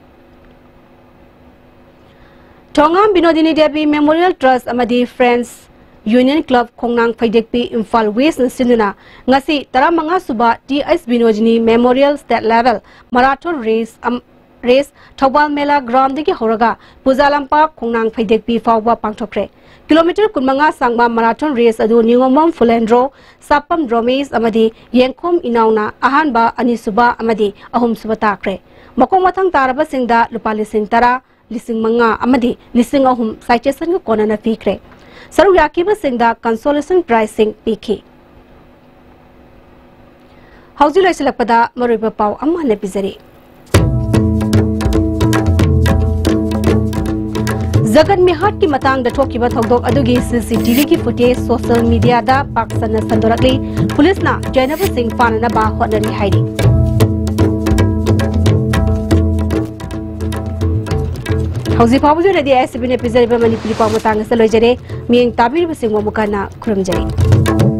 ꯊꯣꯉꯥꯝ ꯕꯤꯅꯣꯗꯤꯅꯤ ꯗꯦꯕꯤ ꯃꯦꯃꯣꯔꯤꯌꯦꯜ ꯇ꯭ꯔꯁ ꯑꯃꯗꯤ ꯐ꯭ꯔꯦꯟꯁ Union Club ꯈꯣꯡꯅꯥꯡ ꯐꯩꯗꯦꯛꯄꯤ ꯏꯝꯐꯥꯜ ꯋꯦꯁꯅ ꯁꯤꯟꯗꯨꯅ ꯉꯁꯤ ꯇꯔꯥꯃꯉꯥ ꯁꯨꯕ ꯇꯤ ꯑꯩꯆ ꯕꯤꯅꯣꯖꯤꯅꯤ Memorial State Level Marathon Race ꯑꯝ-, Race ꯊꯧꯕꯥꯜ ꯃꯦꯂꯥ ꯒ꯭ꯔꯥꯎꯟꯗꯒꯤ ꯍꯧꯔꯒ ꯄꯨꯖꯥ ꯂꯝꯄꯥꯛ ꯈꯣꯡꯅꯥꯡ ꯐꯩꯗꯦꯛꯄꯤ ꯐꯥꯎꯕ ꯄꯥꯡꯊꯣꯛꯈ꯭ꯔꯦ꯫ ꯀꯤꯂꯣꯃꯤꯇꯔ ꯀꯨꯟꯃꯉꯥ ꯁꯥꯡꯕ ꯃꯔꯥꯊꯣꯟ ꯔꯦꯁ ꯑꯗꯨ ꯅꯤꯉꯣꯝꯕꯝ ꯐꯨꯂꯦꯟꯗ꯭ꯔꯣ, ꯁꯥꯄꯝ ꯔꯣꯃꯦꯁ ꯑꯃꯗꯤ ꯌꯦꯡꯈꯣꯝ ꯏꯅꯥꯎꯅ ꯑꯍꯥꯟꯕ, ꯑꯅꯤꯁꯨꯕ ꯑꯃꯗꯤ ꯑꯍꯨꯝꯁꯨꯕ ꯇꯥꯈ꯭ꯔꯦ꯫ ꯃꯈꯣꯡ ꯃꯊꯪ ꯇꯥꯔꯕꯁꯤꯡꯗ ꯂꯨꯄꯥ ꯂꯤꯁꯤꯡ ꯇꯔꯥ, ꯂꯤꯁꯤꯡ ꯃꯉꯥ ꯑꯃꯗꯤ ꯂꯤꯁꯤꯡ ꯑꯍꯨꯝ ꯁꯥꯏꯇꯦꯁꯟꯒ ꯀꯣꯟꯅꯅ ꯄꯤꯈ꯭ꯔꯦ꯫ ꯁꯔꯨꯛ ꯌꯥꯈꯤꯕꯁꯤꯡꯗ consolation prizeꯁꯤꯡ ꯄꯤꯈꯤ꯫ ꯍꯧꯖꯤꯛ ꯂꯣꯏꯁꯤꯜꯂꯛꯄꯗ ꯃꯔꯨꯑꯣꯏꯕ ꯄꯥꯎ ꯑꯃ ꯍꯟꯅ ꯄꯤꯖꯔꯤ꯫ ꯖꯒꯟ ꯃꯤꯍꯥꯠꯀꯤ ꯃꯇꯥꯡꯗ ꯊꯣꯛꯈꯤꯕ ꯊꯧꯗꯣꯛ ꯑꯗꯨꯒꯤ ꯁꯤ ꯁꯤ ꯇꯤ ꯚꯤꯒꯤ footage social mediaꯗ ꯄꯥꯛ ꯁꯟꯅ ꯁꯟꯗꯣꯔꯛꯂꯤ꯫ ꯄꯨꯂꯤꯁꯅ ꯆꯦꯟꯅꯕꯁꯤꯡ ꯐꯥꯅꯅꯕ ꯍꯣꯠꯅꯔꯤ ꯍꯥꯏꯔꯤ꯫ ꯍꯧꯖꯤꯛ ꯐꯥꯎꯕꯒꯤ ꯑꯣꯏꯅꯗꯤ ꯑꯥꯏ ꯑꯦꯁ ꯁꯤ ꯕꯤꯅ ꯄꯤꯖꯔꯤꯕ ꯃꯅꯤꯄꯨꯔꯤ ꯄꯥꯎ ꯃꯇꯥꯡ ꯑꯁꯤꯗ ꯂꯣꯏꯖꯔꯦ꯫ ꯃꯤꯠꯌꯦꯡ ꯇꯥꯕꯤꯔꯤꯕꯁꯤꯡꯕꯨ ꯑꯃꯨꯛ ꯍꯟꯅ ꯈꯨꯔꯨꯝꯖꯔꯤ꯫